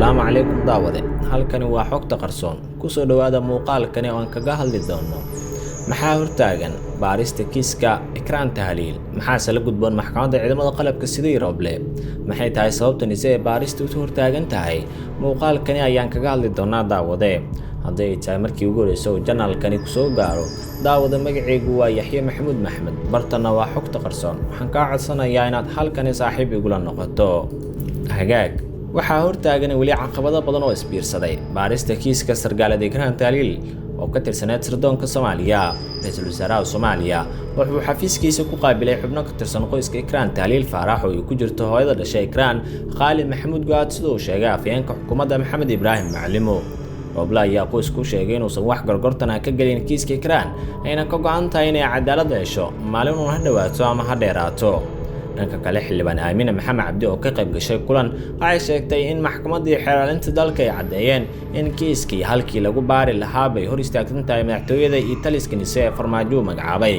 Asalaamu calaykum daawade, halkani waa Xogta Qarsoon. Kusoo dhowaada muuqaalkani oo aan kaga hadli doono maxaa hortaagan baarista kiiska Ikraan Tahliil, maxaase la gudboon maxkamadda ciidamada qalabka sidii Roble, maxay tahay sababta Nise ee baarista u hortaagan tahay. Muuqaalkani ayaan kaga hadli doonaa daawade. Haddii ay tahay markii ugu horeysa uu janaalkani kusoo gaaro daawada, magacaygu waa Yaxye Maxamuud Maxmed, bartana waa Xogta Qarsoon. Waxaan kaa codsanayaa inaad halkani saaxiib igula noqoto. Hagaag, waxaa hortaagan weli caqabado badan oo isbiirsaday baarista kiiska sargaalada Ikraan Tahliil oo ka tirsaneed sirdoonka Soomaaliya. Ra-iisul wasaaraha Soomaaliya wuxuu xafiiskiisa ku qaabilay xubno ka tirsan qoyska Ikraan Tahliil Faarax oo ay ku jirto hooyada dhashay Ikraan, Qaali Maxamuud Go-aad, sida uu sheegay afhayeenka xukuumadda Maxamed Ibraahim Macalimo. Roble ayaa qoysku sheegay inuusan wax gorgortan ah ka gelin kiiska Ikraan, ayna ka go-an tahay inay cadaalad hesho maalin uun, ha dhowaato ama ha dheeraato. Dhanka kale, xildhibaan Aamine Maxamed Cabdi oo ka qayb gashay kulan waxay sheegtay in maxkamaddii xeeraalinta dalka ay caddeeyeen in kiiskii halkii lagu baari lahaa bay hor istaagsan tahay madaxtooyada iyo taliska Nise ee Farmaajo uu magacaabay.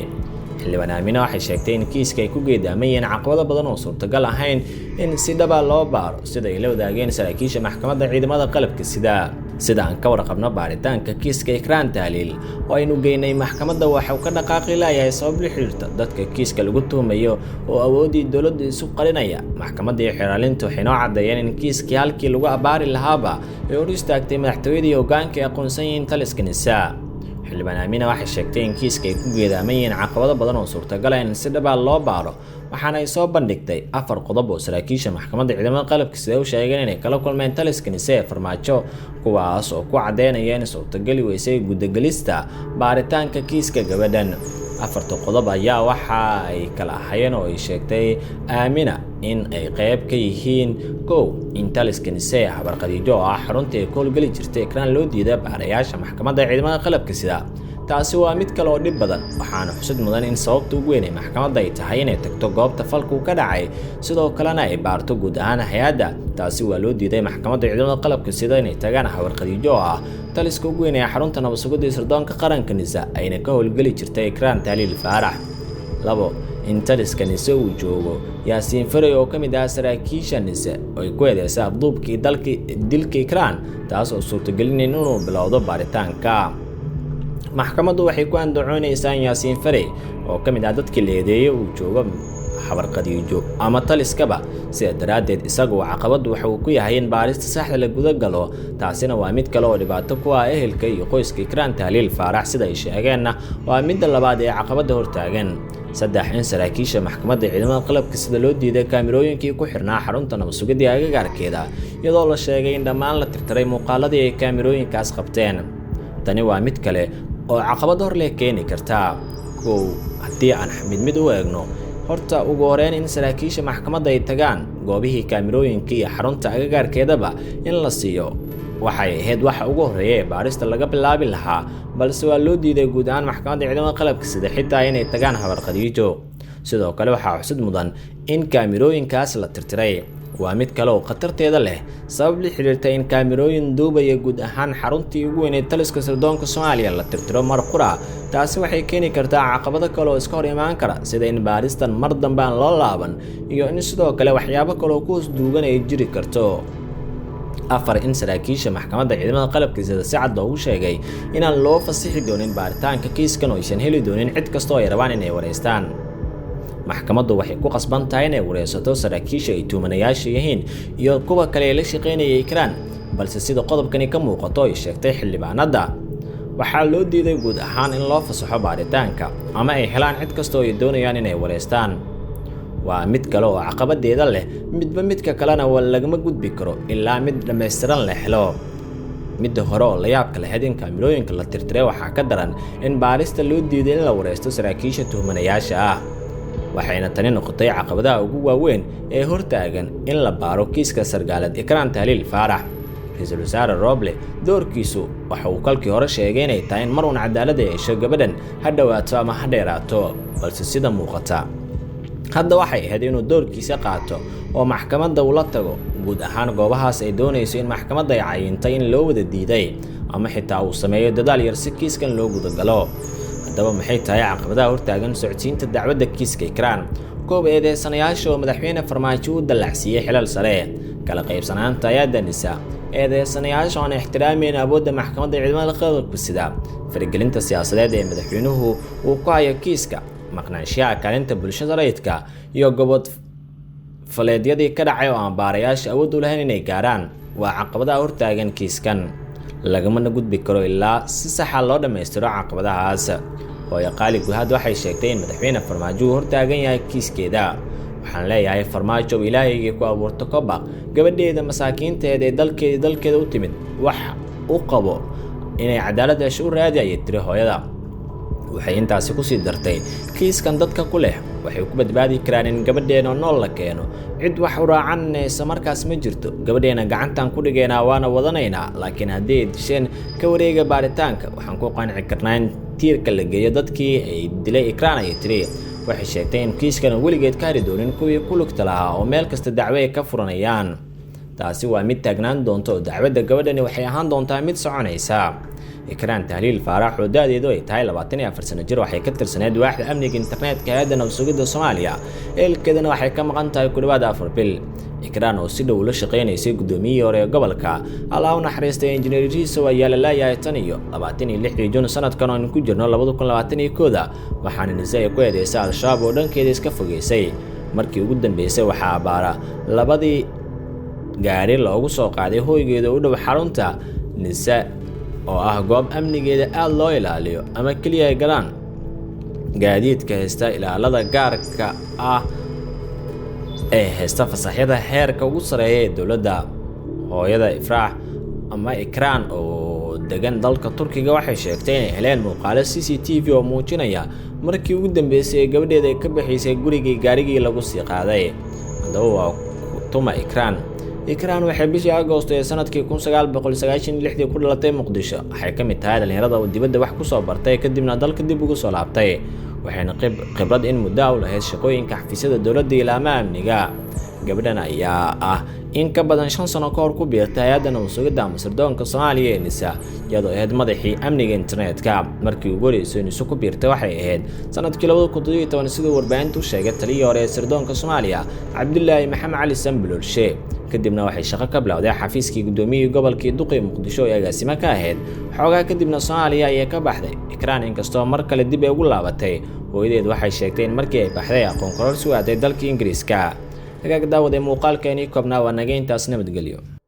Xildhibaan Aamine waxay sheegtay in kiiska ay ku geedaaman yihiin caqabado badan oo suurtagal ahayn in si dhaba loo baaro, sida ay la wadaageen saraakiisha maxkamadda ciidamada qalabka sida. Sida aan ka warqabno, baaritaanka kiiska Ikraan Tahliil oo aynu geynay maxkamadda waxuu ka dhaqaaqi laayahay sabab la xiriirta dadka kiiska lagu tuhumayo oo awooddii dowladda isu qarinaya. Maxkamadda iyo xeraalintu waxay noo caddeeyeen in kiiskii halkii lagu abaari lahaaba ay hor istaagtay madaxtooyadii hoggaanka ay aqoonsan yihiin taliska Nisa. Xildhibaan Aamina waxay sheegtay in kiiska ay ku geedaaman yihiin caqabado badan oo suurtagal ah in si dhaba loo baaro, waxaana ay soo bandhigtay 4 qodob oo saraakiisha maxkamadda ciidamada qalabka sida u sheegeen inay kala kulmeen taliska Nise ee Farmaajo, kuwaas oo ku caddeynaya in suurtageli weysay gudagelista baaritaanka kiiska gabadhan. 4ta qodob ayaa waxa ay kala ahayeen oo ay sheegtay Aamina in ay qayb ka yihiin: 1, in taliska Nise ee Habarqadiijo oo ah xaruntii ay ku howlgeli jirtay Ikraan loo diiday baarayaasha maxkamadda ciidamada qalabka sida. Taasi waa mid kale oo dhib badan, waxaana xusid mudan in sababta ugu weyn ee maxkamadda ay tahay inay tagto goobta falku ka dhacay, sidoo kalena ay baarto guud ahaan hay-adda. Taasi waa loo diiday maxkamadda ciidamada qalabka sida inay tagaan Habarqadiijo oo ah taliska ugu weyn ee xarunta nabadsugidda iyo sirdoonka qaranka Nisa ayna ka howlgeli jirtay Ikraan Tahliil Faarax. 2, in taliska Nise uu joogo Yaasiin Farey oo ka mid ah saraakiisha Nise oo ay ku eedeysay afduubkii dalki dilka Ikraan, taas oo suurtagelinayn inuu bilowdo baaritaanka. Maxkamaddu waxay ku andacoonaysaa in Yaasiin Farey oo ka mid ah dadkii la eedeeyey uu joogo Habarqadiijo ama taliskaba, sida daraaddeed isagu caqabaddu waxa uu ku yahay in baarista saxda la guda galo. Taasina waa mid kale oo dhibaato ku ah ehelka iyo qoyska Ikraan Tahliil Faarax, sida ay sheegeenna waa midda labaad ee caqabadda hortaagan. 3, in saraakiisha maxkamadda ciidamada qalabka sida loo diiday kaamirooyinkii ku xirnaa xarunta nabadsugiddii agagaarkeeda, iyadoo la sheegay in dhammaan la tirtiray muuqaaladii ay kaamirooyinkaas qabteen. Tani waa mid kale oo caqabad hor leh keeni karta. 1, haddii aan mid mid u eegno, horta ugu horeyn in saraakiisha maxkamadda ay tagaan goobihii kaamirooyinka iyo xarunta agagaarkeedaba in la siiyo waxay ahayd waxa ugu horreeya ee baarista laga bilaabi lahaa, balse waa loo diiday guud ahaan maxkamadda ciidamada qalabka sida xitaa inay tagaan Habarqadiijo. Sidoo kale waxaa xusid mudan in kaamirooyinkaas la tirtiray. Waa mid kale oo khatarteeda leh, sabab la xiriirta in kaamirooyin duubaya guud ahaan xaruntii ugu weyneed taliska sirdoonka Soomaaliya la tirtiro mar qura. Taasi waxay keeni kartaa caqabado kale oo iska hor imaan kara, sida in baaristan mar dambe aan loo laaban iyo in sidoo kale waxyaabo kale oo ku hoos duugan ay jiri karto. 4, in saraakiisha maxkamadda ciidamada qalabka sida si cad loogu sheegay inaan loo fasixi doonin baaritaanka kiiskan oo aysan heli doonin cid kasta oo ay rabaan inay wareystaan. Maxkamaddu waxay ku qasban tahay inay wareysato saraakiisha ay tuumanayaasha yihiin iyo kuwa kale ee la shaqaynaya Ikraan, balse sida qodobkani ka muuqato ay sheegtay xildhibaanadda, waxaa loo diiday guud ahaan in loo fasaxo baaritaanka ama ay helaan cid kasta oo ay doonayaan inay wareystaan. Waa mid kale oo caqabadeeda leh, midba midka kalena waa lagama gudbi karo ilaa mid dhammaystiran la helo. Midda hore oo la yaabka lahayd in kaamirooyinka la tirtiray waxaa ka daran in baarista loo diiday in la wareysto saraakiisha tuhmanayaasha ah, waxayna tani noqotay caqabadaha ugu waaweyn ee hortaagan in la baaro kiiska sargaalad Ikraan Tahliil Faarax. Ra-iisul wasaare Roble doorkiisu waxa uu kalkii hore sheegay inay tahay in mar uun cadaalad ay hesho gabadhan, ha dhowaato ama ha dheeraato, balse sida muuqata hadda waxay ahayd inuu doorkiisa qaato oo maxkamadda ula tago guud ahaan goobahaas ay doonayso in maxkamadda ay cayintay in loo wada diiday, ama xitaa uu sameeyo dadaal yar si kiiskan loo gudagalo. Haddaba maxay tahay caqabadaha hortaagan socodsiinta dacwadda kiiska Ikraan? 1, eedeysanayaasha oo madaxweyne Farmaajo u dallacsiiyey xilal sare, kala qaybsanaanta ayaa danisa. Eedeysanayaasha aan ixtiraameyn awoodda maxkamadda ciidamada qalabka sida, faragelinta siyaasadeed ee madaxweynuhu uu ku hayo kiiska, maqnaanshiyaha kaalinta bulshada rayidka iyo gobod faleedyadii ka dhacay oo aan baarayaasha awood u lahayn inay gaaraan waa caqabadaha hortaagan kiiskan. Lagamana gudbi karo ilaa si saxa loo dhammaystiro caqabadahaas. Hooyo Qaali Guhaad waxay sheegtay in madaxweyne Farmaajo uu hortaagan yahay kiiskeeda. Waxaan leeyahay Farmaajo, ilaahaygii ku abuurto kobaq gabadheeda masaakiinteeda ee dalkeeda u timid wax u qabo inay cadaalad hesho u raadi, ayay tiri hooyada. Waxay intaasi kusii dartay kiiskan dadka ku leh waxay ku badbaadi karaan in gabadheena nool la keeno, cid wax u raacanaysa markaas ma jirto, gabadheena gacantaan ku dhigaynaa waana wadanaynaa, laakiin haddii ay disheen ka wareega baaritaanka waxaan ku qanci karnaa in tiirka la geeyo dadkii ay dilay Ikraan, ayay tiri. Waxay sheegtay in kiiskan weligeed ka hari doonin kuwii ku lugta lahaa oo meel kasta dacwo ay ka furanayaan. Taasi waa mid taagnaan doonta oo dacwadda gabadhani waxay ahaan doontaa mid soconaysa. Ikraan Tahliil Faarax oo da'deedu ay tahay 24 sano jir waxay ka tirsaneyd waaxda amniga internetka hay'adda nabad-sugidda Soomaaliya, ehelkeedana waxay ka maqan tahay ku dhawaad 4 bil. Ikraan oo si dhow ula shaqeynaysay guddoomiyihii hore ee gobolka Allah u naxariistay injineer Riisow ayaa la laayahay tan iyo 26 Juun sanadkan oo aynu ku jirno 2021, waxaana Nise ay ku eedeysay Al-Shabaab oo dhankeeda iska fogeysay. Markii ugu dambeysay waxaa abaara labadii gaari loogu soo qaaday hoygeeda u dhow xarunta Nise oo ah goob amnigeeda aad loo ilaaliyo ama keliya ay galaan gaadiidka haysta ilaalada gaarka ah ee haysta fasaxyada heerka ugu sareeya ee dowladda. Hooyada Ifraax ama Ikraan oo degan dalka Turkiga waxay sheegtay inay heleen muuqaalo CCTV oo muujinaya markii ugu dambeysay ee gabadheeda ay ka bixisay gurigii gaarigii lagu sii qaaday. Haddaba waa tuma Ikraan? Ikraan waxay bishii Agoosto ee sanadkii 1996 ku dhalatay Muqdisho. Waxay ka mid tahay dhalinyarada oo dibadda wax ku soo bartay kadibna dalka dib ugu soo laabtay. Waxayna khibrad in muddo ah u lahayd shaqooyinka xafiisyada dowladda iyo laamaha amniga. Gabadhan ayaa ah in ka badan 5 sano ka hor ku biirtay hay'adda nabad-sugidda ama sirdoonka Soomaaliya ee NISA, iyadoo ahayd madaxii amniga internetka. Markii ugu horeysay NISA ku biirtay waxay ahayd sanadkii 2017, siduu warbaahintu u sheegay taliyihii hore ee sirdoonka Soomaaliya Cabdullaahi Maxamed Cali Sambilolshe. Kadibna waxay shaqo ka bilowday xafiiskii guddoomiyihii gobolkii Duqi Muqdisho ee agaasimo ka ahayd. Xoogaa kadibna Soomaaliya ayay ka baxday Ikraan, inkastoo mar kale dib ay ugu laabatay. Hooyadeed waxay sheegtay in markii ay baxday aqoon kororsi u aaday dalka Ingiriiska. Hagaag daawad ee muuqaalkeenii koobnaa waa naga intaas, nabadgelyo.